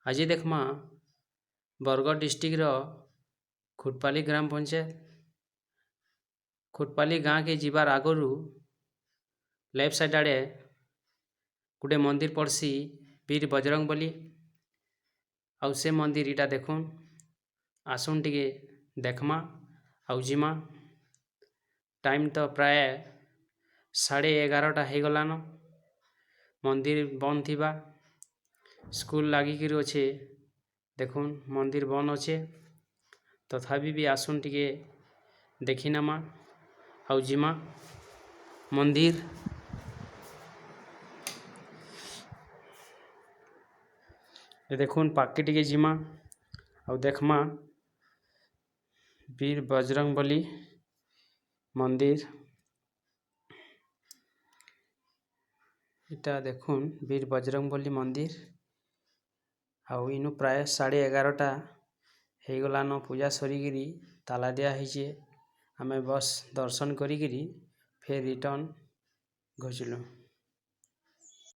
ଆଜି ଦେଖ୍ମା ବରଗଡ଼ ଡିଷ୍ଟ୍ରିକ୍ଟର ଖୁଟପାଲି ଗ୍ରାମ ପଞ୍ଚାୟତ। ଖୁଟପାଲି ଗାଁକେ ଯିବାର୍ ଆଗରୁ ଲେଫ୍ଟ ସାଇଡ଼୍ ଆଡ଼େ ଗୋଟେ ମନ୍ଦିର ପଡ଼୍ସି, ବୀର ବଜରଙ୍ଗବଲି। ଆଉ ସେ ମନ୍ଦିର ଇଟା ଦେଖୁନ୍। ଆସୁନ୍, ଟିକେ ଦେଖ୍ମା ଆଉ ଯିମା। ଟାଇମ୍ ତ ପ୍ରାୟ 11:30 ହେଇଗଲାନ। ମନ୍ଦିର ବନ୍ଦ ଥିବା। ସ୍କୁଲ ଲାଗିକିରି ଅଛେ। ଦେଖୁନ୍, ମନ୍ଦିର ବନ୍ଦ ଅଛେ। ତଥାପି ବି ଆସୁନ୍, ଟିକେ ଦେଖିନେମା ଆଉ ଯିମା ମନ୍ଦିର। ଏ ଦେଖୁନ୍, ପାଖ୍କେ ଟିକେ ଯିମା ଆଉ ଦେଖ୍ମା ବୀର ବଜରଙ୍ଗବଲି ମନ୍ଦିର। ଇଟା ଦେଖୁନ୍, ବୀର ବଜରଙ୍ଗବଲି ମନ୍ଦିର। ଆଉ ଇନୁ ପ୍ରାୟ 11:30 ହେଇଗଲାନ। ପୂଜା ସରିକିରି ତାଲା ଦିଆ ହେଇଚେ। ଆମେ ବସ୍ ଦର୍ଶନ କରିକିରି ଫେର୍ ରିଟର୍ନ ଘୁଞ୍ଚିଲୁ।